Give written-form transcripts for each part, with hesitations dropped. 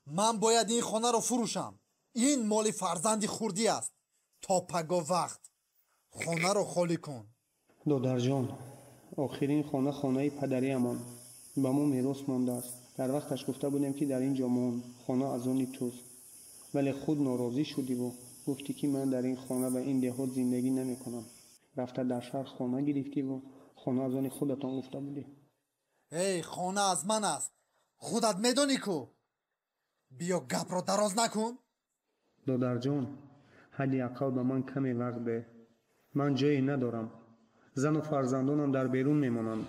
Ман бояд ин хонаро фурӯшам. Ин моли фарзанди хурдӣ аст. То паго вақт хонаро холӣ кун. Додарҷон, охирин хона хонаи падариамон ба мо мерос мондааст. Дар вақташ гуфта будем, ки дар ин ҷо мон, хона аз они туст. Вале худ норозӣ шудиву гуфтӣ, ки ман дар ин хона ва ин деҳот зиндагӣ намекунам. Рафта дар шаҳр хона гирифтиву хона аз они худатон гуфта будӣ. Эй, хона аз ман аст. Худат медонӣ ку. Биё, гапро дароз накун. Додарҷон, ҳадди ақал ба ман каме вақт деҳ. Ман ҷое надорам. Зану фарзандонам дар берун мемонанд.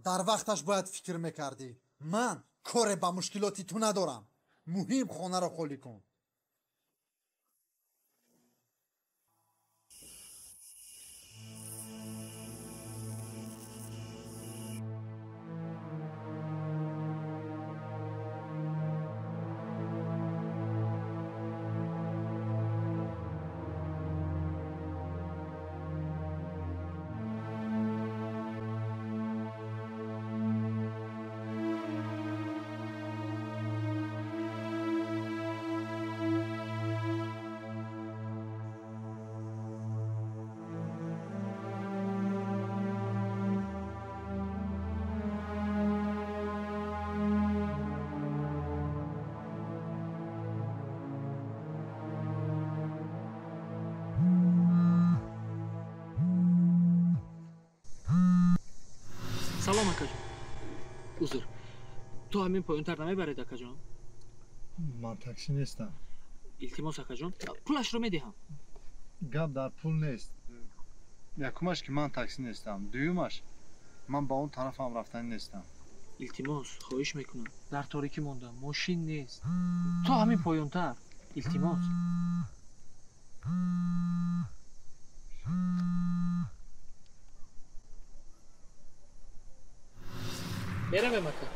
Дар вақташ бояд фикр мекардӣ. Ман коре ба мушкилоти ту надорам. Муҳим хонаро холӣ кун. Салом, акаҷон. Узр, то ҳамин поёнтар намебаред, акаҷон? Ман таксӣ нестам. Илтимос, акаҷон, пулашро медиҳам. Гап дар пул нест. Якумаш, ки ман таксӣ нестам, дуюмаш, ман ба он тарафам рафтанӣ нестам. Илтимос, хоҳиш мекунам, дар торикӣ мондам, мошин нест. То ҳамин поёнтар, илтимос. Меравем, ака.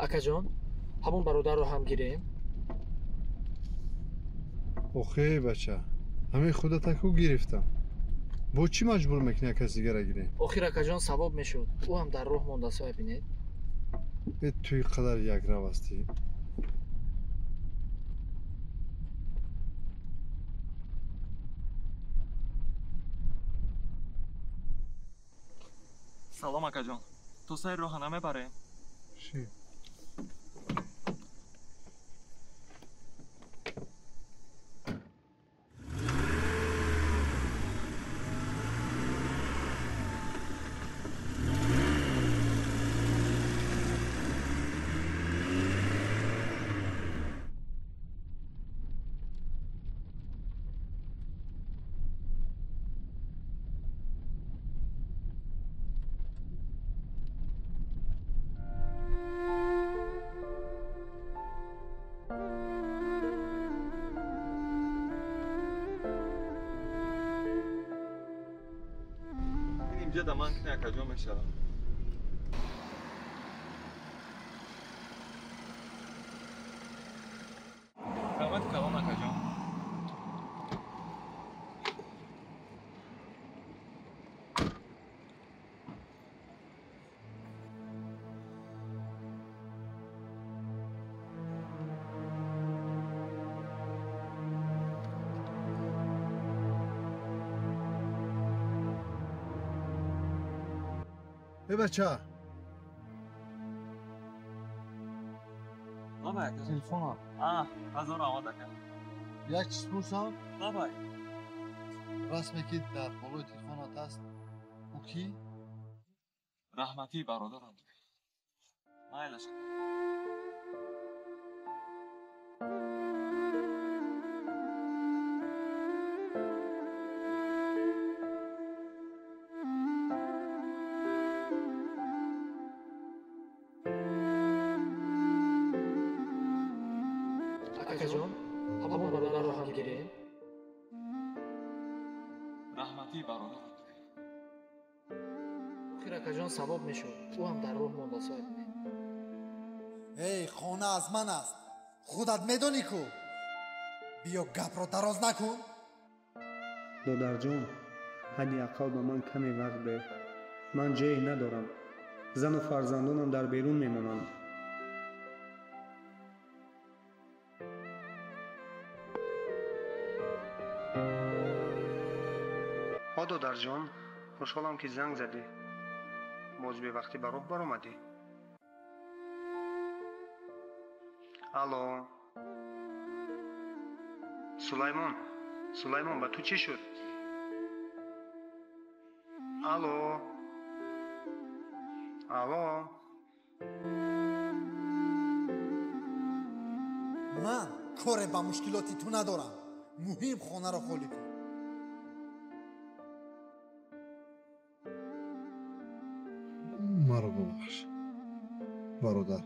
Акаҷон, ҳамон бародарро ҳам гирем? Охе, бача, ҳамин худатаку гирифтам. Бо чӣ маҷбур мекунӣ як кас дигара гирем? Охир, акаҷон, савоб мешуд. Ӯ ҳам дар роҳ мондааст, бинед. Э, ту ин қадар якрав ҳастӣ. Салом, акаҷон, то сари роҳа намебарем? Ши. Инҷа да ман кне, акаҷон, мешавам. Раҳмати калон, акаҷон. Э, бача. Лабай, акаҷон. Телефона. А, ҳазор раҳмат, ака. Як чиз пурсам? Лабай. Расме, ки дар болои телефонат аст, ӯ кӣ? Раҳматии бародарам. Майлаш. Шукр акаҷон, савоб мешуд. Ӯ ҳам дар роҳ монда соҳиб. Эй, хона аз ман аст, худат медонӣ ку. Биё, гапро дароз накун. Додарҷон, ҳадди ақал ба ман каме вақт деҳ. Ман ҷое надорам. Зану фарзандонам дар берун мемонанд. Ҳо, додарҷон, хушҳолам, ки занг задӣ. Боз бевақтӣ ба роҳ баромадӣ. Алло, Сулаймон, Сулаймон, ба ту чӣ шуд? Алло, алло. Ман коре ба мушкилоти ту надорам. Муҳим хонаро холӣ кун. Маро бубахш, бародар.